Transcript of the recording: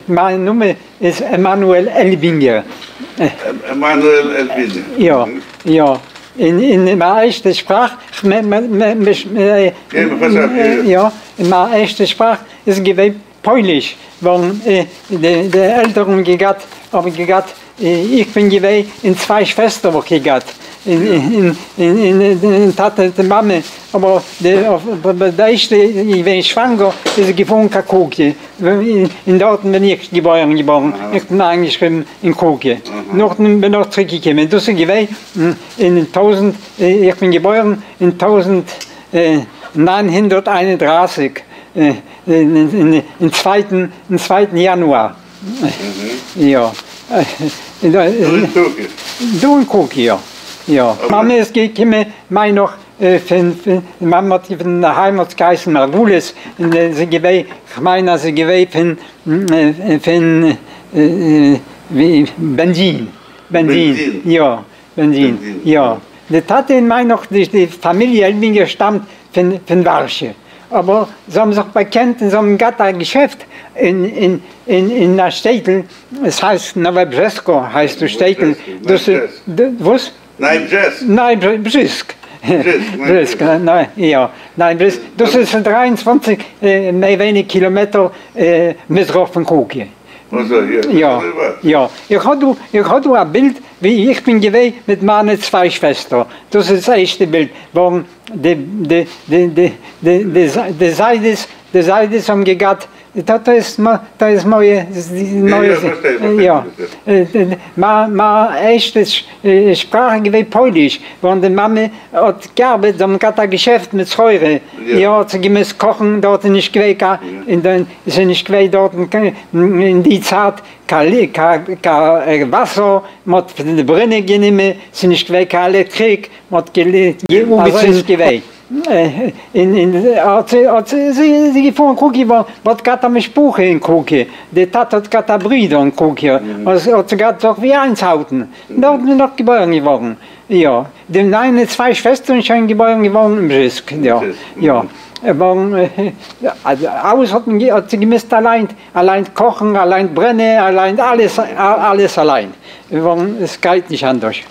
מיין נאמען איז עמנואל עלבינגער. עמנואל עלבינגער. יא, יא. אין מיין ערשטע שפראך, יא, אין מיין ערשטע שפראך איז געווען פויליש, ווארום די עלטערן געהאט, האבן געהאט, איך בין געווען און צוויי שוועסטער האב איך געהאט, און טאטע און מאמע, אבער די ערשטע איז געווען שוואנגער, איז זי געפארן קיין קראקע, און דארטן בין איך געבוירן געווארן, איך בין איינגעשריבן אין קראקע, נאכדעם בין איך צוריק געקומען, דאס איז געווען אין טויזנט, איך בין געבוירן אין 1931, אין צווייטן, אין צווייטן יאנואר, יא. דא אין קראקע? דא אין קראקע, יא. יא. מאמע איז געקומען מיין נאך פון, מאמע האט פון דערהיים האט געהייסן מרגלית, און זי איז געווען, כ'מיין אז זי איז געווען פון, פון בענדין, בענדין, יא, בענדין, יא. די טאטע און מיין נאך די פאמיליע עלבינגער שטאמט פון פון ווארשע, אבער זיי האבן זיך באקענט און זיי האבן געהאט א געשעפט אין אין אין אין א שטעטל, עס הייסט נאוואברזשעסקא הייסט דאס שטעטל, דאס איז וואס? נייברזשעסק. נייברזשיסק. בריסק, יא, ניין בריסק, דאס איז 23 מער ווייניג קילאמעטער מזרח פון קראקע. יא, יא, איך האב דא, איך האב דא א בילד ווי איך בין געווען מיט מיינע צוויי שוועסטער, דאס איז דאס ערשטע בילד, ווארום די די די די די די די זיידעס, די זיידעס האבן געהאט, דאס איז דאס איז מויע, יא, מיין ערשטע שפראך איז געווען פויליש, ווארום די מאמע האט געארבעט, זיי האבן געהאט א געשעפט מיט סחורה, יא, האט זי געמוזט קאכן, דארט איז נישט געווען קיין, עס איז נישט געווען דארטן אין די צייט קיין וואסער, מען האט פון די ברונען גענומען, עס איז נישט געווען קיין עלעקטריק, מען האט אנגעצינדן געווען, און האט זי געפארן קראקע, מען האט געהאט א משפחה אין קראקע, די טאטע האט געהאט א ברודער אין קראקע, האט זי געהאט זיך ווי איינצוהאלטן, דארט בין איך געבוירן געווארן, יא, די מיינע צוויי שוועסטערן שוין געבוירן געווארן אין בריסק, יא, יא, אלעס האט מען האט זי געמוזט אליין, אליין קאכן, אליין ברענען, אליין אלעס, אלעס אליין, ווארום עס גייט נישט אנדערש.